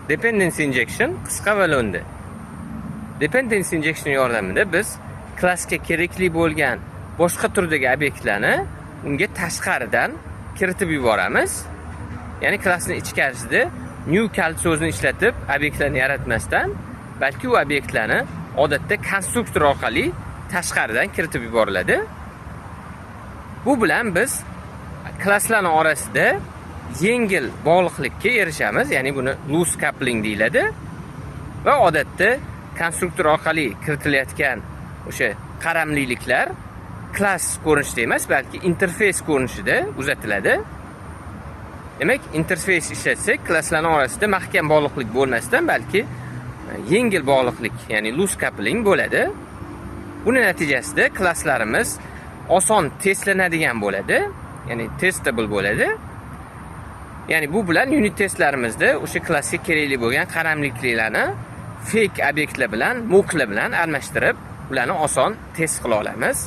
Dependency injection qisqa va lo'ndi. Dependency injection yordamida biz klassga kerakli bo'lgan boshqa turdagi obyektlarni unga tashqaridan kiritib yuboramiz. Ya'ni klassni ichkarisida new kalit so'zini ishlatib obyektlarni yaratmasdan, balki u obyektlarni odatda konstruktor orqali tashqaridan kiritib yuboriladi. Bu bilan biz klasslarning orasida yengil bog'liqlikka erishamiz, ya'ni buni loose coupling deyiladi. Va odatda konstruktor orqali kiritilayotgan o'sha qaramliliklar klass ko'rinishida emas, balki interfeys ko'rinishida uzatiladi. Demak, interfeys ishlatsak, klasslarning orasida mahkam bog'liqlik bo'lmasdan, balki yengil bog'liqlik, ya'ni loose coupling bo'ladi. Buni natijasida klasslarimiz oson testlanadigan bo'ladi, ya'ni testable bo'ladi. Ya'ni bu bilan unit testlarimizda o'sha klassga kerakli bo'lgan qaramliklarni fake obyektlar bilan, mocklar bilan almashtirib, ularni oson test qila olamiz.